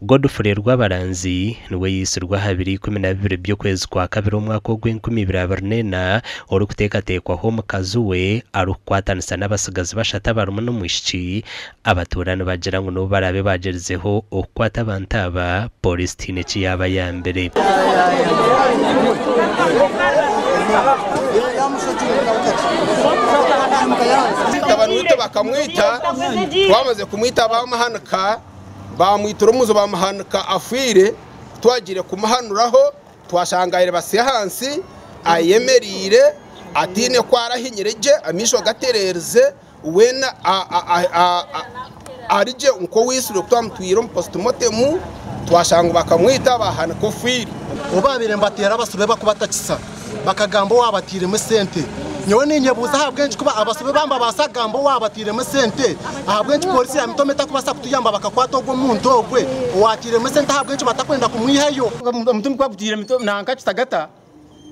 Godfrey Rwabaranzi niwe yaitsirwe aha biro 12 by'okwezi kwa kabiri omwaka ogw'enkumibiri abiri n'ena orikuteekateekwaho omukazi we arikukwatanisa n'abatsigazi bashatu abarimu n'omwishiki. Abatuura nibagira ngu n'obu baraabe bagyerizeho okukwata abantu aba, pooriisi tihaine eki yaabayambire. Mutabani waitu bakamwita, twamaze kumwita bamuhanika, bamwitira omuzu bamuhanika afiire. Twagiire kumuhanuraho twashanga ayebasi ahansi ayemereire ataine ku arahinyire gye, amaisho gatererize weena ari gye nk'owaitsirwe. Ku twamutwire omu postmortem twashanga bakamwita bahanika ofiire. Obu babaire nibateera abasibe bakubatakisa bakagamba owabatiiremu esente. Nyowe ninyebuuza ahabw'enki kuba abasibe bambabaasa kugamba owabatiiremu esente, ahabw'enki polisi ya Mitooma etakubaasa kutuyamba bakakwata ogwo omuntu ogwe owatiiremu esente? Ahabw'enki batakwenda kumwihayo? Omutumbi gwagutiire nanka Kitagata,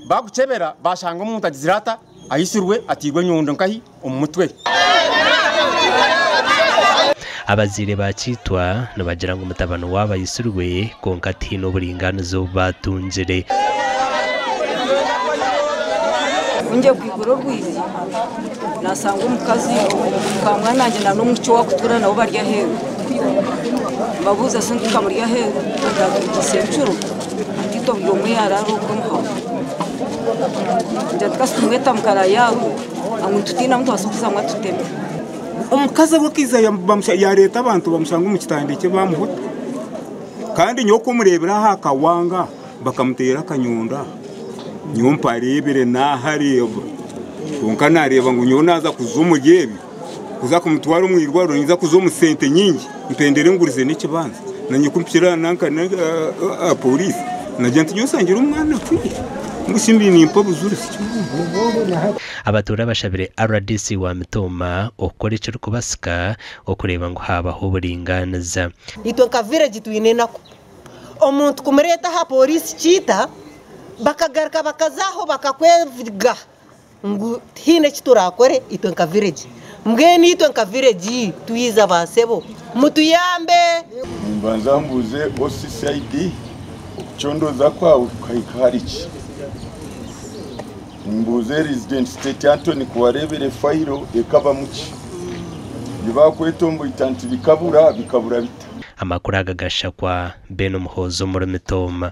bakukyebera bashanga omuntu agizire ata, aitsirwe, atiirwe enyundo nkahi omu mutwe. Abazaire ba Kiitwa nibagira ngu mutabani waabo aitsirwe kwonka tihaine oburingaaniza obu batungire. Ngiye kwigura orwigi nasanga omukazi mukamwana wangye na n'omwishiki owakutura nabo bari aheeru. Mbabuuza se nti muri aheeru, batatugiise encuro atiitwe buri omwe yarara okwe muhawe. Ngira nti kasi tumweta mukara yaabo ngu nitutiina ngu tubaasa kuzamu atuteme. Omukazi abwe akaiza yareeta abantu bamushanga omu kitanda kye bamuhuta, kandi nyowe okumureebera aha akawanga bakamuteera akanyundo. Nyowe mpareebire nahareeba, kwonka nareeba ngu nyowe naaza kuza omuri ebi kuza kumutwara omu irwariro ninza kuza omu sente nyingi, mpendere ngurize n'ekibanza. Nanye kumpikira nanka aha polisi nagira nti nyowe nsangire omwana afiire, ngu simbi nimpa obujurizi. Abatuura bashabire RDC wa Mitooma okukora ekirikubasika okureeba ngu habaho oburingaaniza. Itwe nka village twine enaku. Omuntu kumureeta aha polisi Kiita, bakagaruka bakazaho bakakwevuga ngu tihaine eki turakore itwe nka village. Mbwenu itwe nka village twiza basebo mutuyambe. Nimbanza mbuuze OCCID, okucondoza kwawe kukahika hari ki? Mbuuze Resident State Attorney, kuwareebere fayiro ekabamu ki? Nibakwetomboita nti bikabura, bikabura bita? Amakuru aga gashakwa Ben Muhoozi omuri Mitooma.